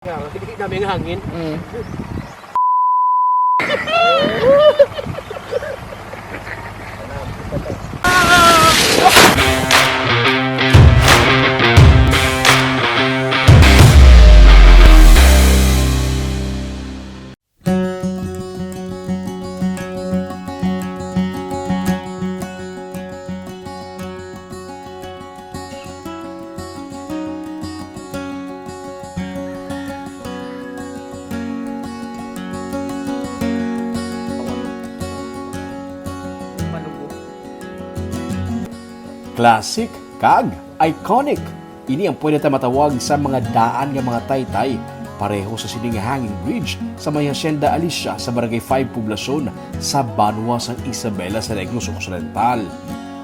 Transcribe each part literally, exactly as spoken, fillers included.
Hindi namin hangin. Mm. Classic kag iconic. Ini ang pwede ta matawag sa mga daan nga mga taytay, pareho sa sini nga hanging bridge sa may Hacienda Alicia sa Barangay five Poblacion sa banwa sang Isabela sa Negros Occidental.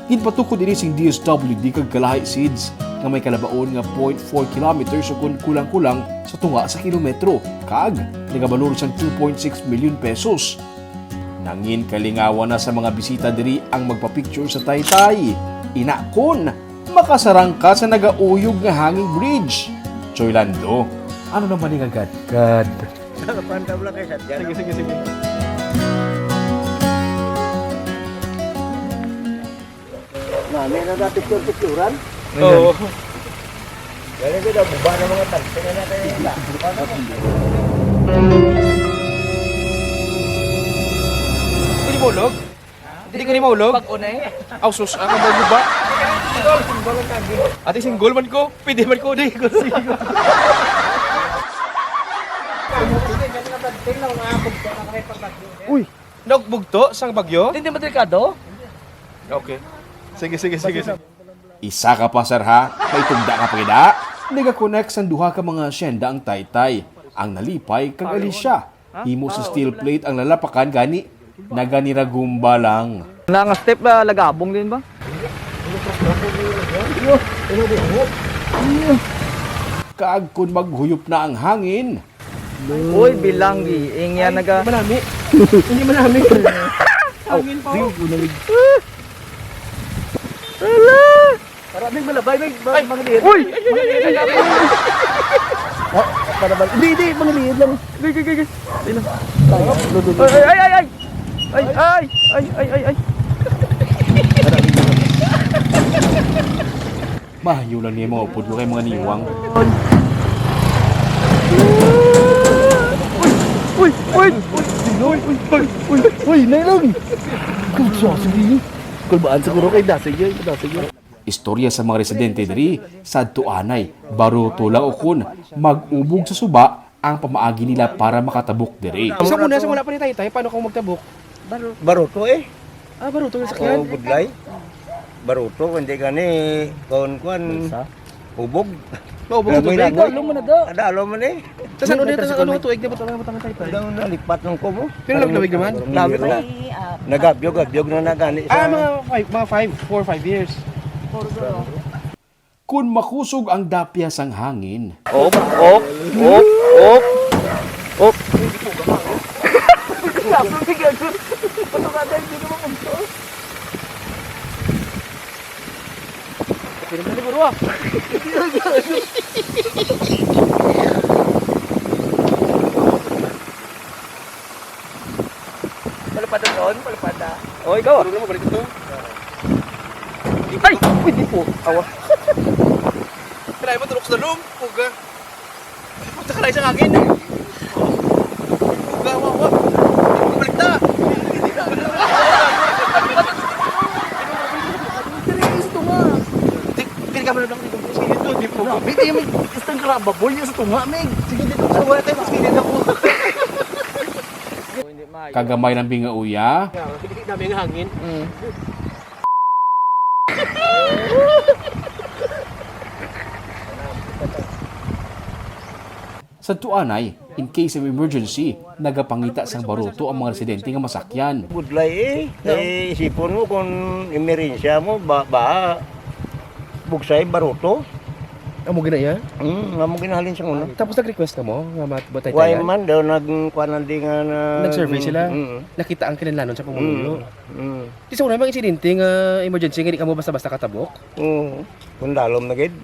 Ginpatukod ini sing D S W D kag Kalahi Seeds nga may kalabaon nga point four kilometers o kon kulang-kulang sa tunga sa kilometro kag nagabalor sang two point six million pesos. Nangin kalingawan na sa mga bisita diri ang magpa-picture sa taytay. Ina kon makasarang ka sa nagauyog nga hanging bridge. Choy Lando, ano naman ni nga gadgad? Sige, sige, sige. Nami na dati picture-picturan. Oo. Dali ko daw, buba na mga tagsa na natin yung iba. Pwede mo ulog? Hindi ko ni maulog? Pag-unay. Aw, sus, ako ba buba? Ate, single man ko. Pwede man ko, di ko single. Uy! Nagbugto sang bagyo? Hindi ba delikado? Okay. Sige, sige, sige, sige. Isa ka pa, sir, ha? May tugda ka pa gid, ha? Nagakonek sang duha ka mga asyenda ang taytay, ang Nalipay kag Alicia. Himo sa steel plate ang lalapakan, gani naganiragumba lang. Na nga step, ah, lagabong din ba? Kag kun maghuyop na ang hangin, Uy, bilanggi. Ingya naga. Hindi manami. Hindi manami. Hangin pa, oh. Hala! Para may malabay, may ma-, ay, mga liit. Uy! Mga liit. Ah, para ba? Hindi, hindi, mga liit lang. Gay, gay, gay, gay. Hindi lang. Ay, ay, ay, ay, ay. Ay, ay, ay, ay, ay, ay. Mahayo lang niya mga upod mo kay mga niwang. Uy! Uy! Uy! Uy! Uy! Uy! Uy! Uy! Nailong! Kutsa, sige. Kulbaan siguro kay dasig yun, dasig yun. Istorya sa mga residente diri, sadto anay, baruto lang o kun mag-ubog sa suba ang pamaagi nila para makatabok diri. Sa una, sa wala pa ni Taytay, paano kung magtabok? Baruto. Baruto eh. Ah, baruto yung sakyan? Oo, budlay. Baruto, hindi gani, kuan, kuan, ubog. Maubog sa tubig? Langoy-langoy. Dalo mo na daw. Ah, dalo mo na eh. Sa saan ulit ang ano, tuig na ba ito? Ano ba ito, Taytay? Daw nalipat ng kubo. Pero naglamig naman? Lamig na. May, ah, nagabyog, gabyog na na gani sa mga five, mga five, four, five years. Puro dulo. Kun makusog ang dapya sang hangin. Op, op, op, op, op. Pero mali, bro, ah. Palapad na doon, palapad na. O, ikaw. Tulog na mo, balik ito. Ay! Uy, di po. Awa. Kailangan mo tulog sa dalom. Puga. Puta ka lang sa hangin. Puga, wa, wa. Balik na. Diri, gusto nga. Di, diri ka man lang dito. Sige, dito, di po. Hindi, may isang karaba, boy, yung sa tunga, Meg. Sige, dito, sa wala tayo, sige, dito po. Kagamay lang bingauya. Hindi namin hangin. Mm. Sa tuanay, in case of emergency, nagapangita sang baruto ang mga residente nga masakyan. Budlay eh. No. Eh, isipon mo kung emerensya mo, ba, ba, bugsay, baruto. Amo gina iya? Mm, amo ginahalin sa una. Tapos nag-request ka mo nga mat-, batay Why tayo? Man daw nagkuan na di nga na Nag-survey sila? Mm. Nakita ang kinahanglanon sa pamumuyo? Mm. Mm. Di sa una, may insidente nga emergency nga di ka mo basta-basta katabok? Oo. Kung dalom na gid.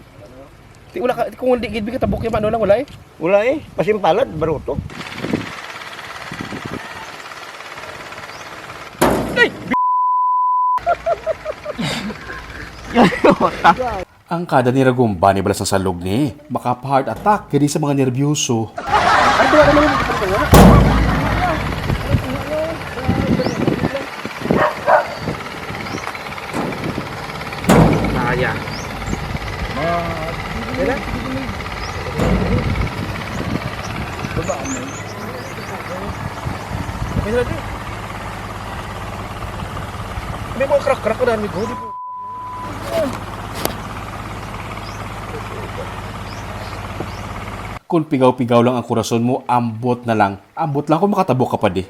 Di, wala ka, kung hindi gid, katabok yung ano lang, wala eh. Wala eh. Pasimpalad, baruto. Ay! Ang kada ni Ragumba ni balas ang salog ni, makapa-heart attack gani sa mga nerbyoso. Ay, wala naman yung nga. Kaya. Kailan? Baba mo. Okay na lagi. May mga crack-crack ko dahil may godi po. Kung pigaw-pigaw lang ang kurason mo, ambot na lang. Ambot lang kung makatabok ka pa di.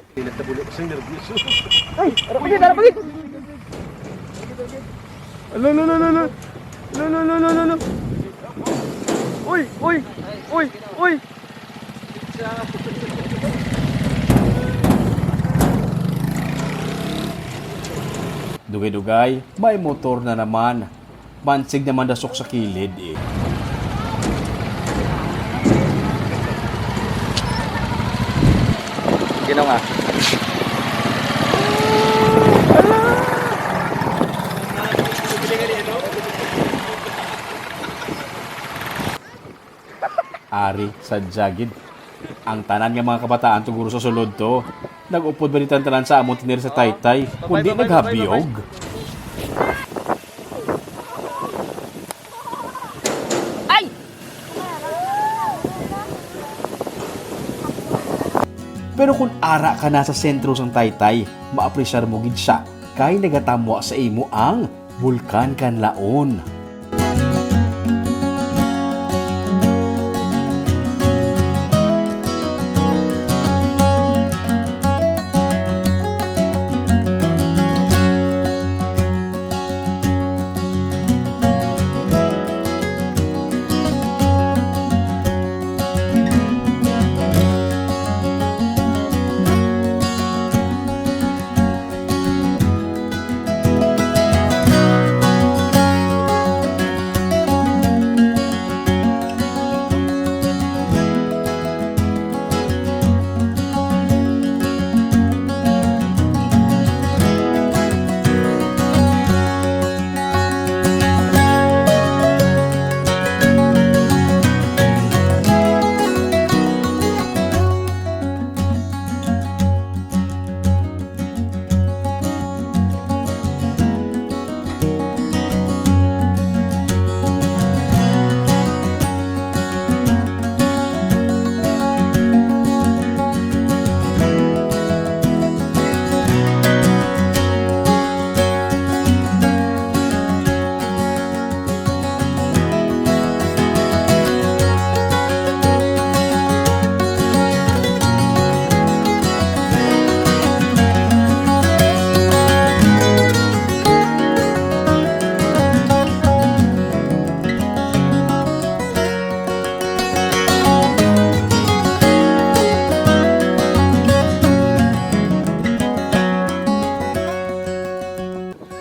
Ay, ano pa yun? Ano pa yun? Ano, no, no, no, no. No, no, no, no, no, no. Uy, uy, uy, uy. Dugay-dugay, may motor na naman. Mansig naman dasok sa kilid eh. Ginaw nga. Ari, sadya gid. Ang tanan nga mga kabataan tuguro sa sulod to. Nag-upod ba ni tanan sa amon tinir sa taytay, kundi naghabiog. Ay! Pero kung ara ka na sa sentro sang taytay, maapresyar mo gid sia kay nagatamwa sa imo ang Bulkan Kanlaon.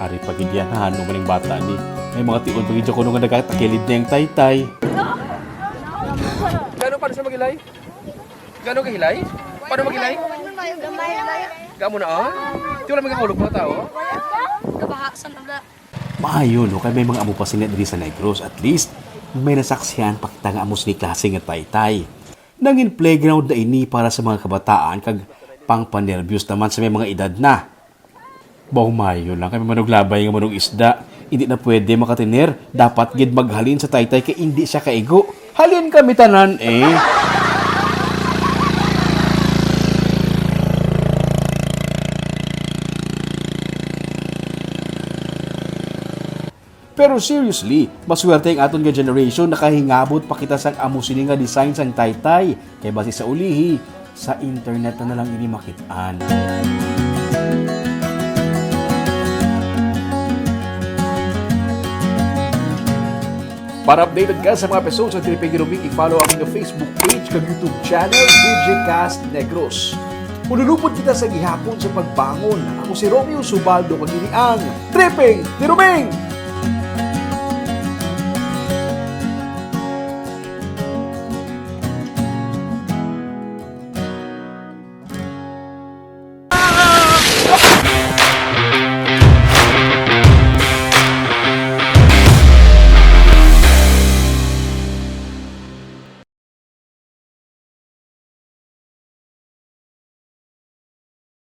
Ari pa gid yan, ha? Ano man yung bata ni? May mga tion pa gid kuno nga nagatakilid na yung taytay. Gano pa sa Magilay? Gano kahilay? Paano Magilay? Gamay, gamay. Gamo na, oh? Di wala magkakulog mga tao? Kabaha, san abla. Maayo, no? Kay may mga amo pa sila diri sa Negros. At least, may nasaksihan pa kita nga amo sini klase nga taytay. Nangin playground na ini para sa mga kabataan kag pangpanerbiyos naman sa may mga edad na. Baw maayo lang kay manuglabay nga manong isda. Hindi na pwede makatiner. Dapat gid maghalin sa taytay kay hindi siya kaigo. Halin kami tanan eh. Pero seriously, maswerte ang aton nga generation nakahingabot pa kita sang amo sini nga design sang taytay, kay basi sa ulihi, sa internet na, na lang ini makit-an. Para updated ka sa mga episodes sa Tripig Ruming, i-follow ang inyong Facebook page kag YouTube channel, D J Cast Negros. Ululupod kita sa gihapon sa pagbangon. Ako si Romeo Subaldo, kag ini ang Tripping Tiruming!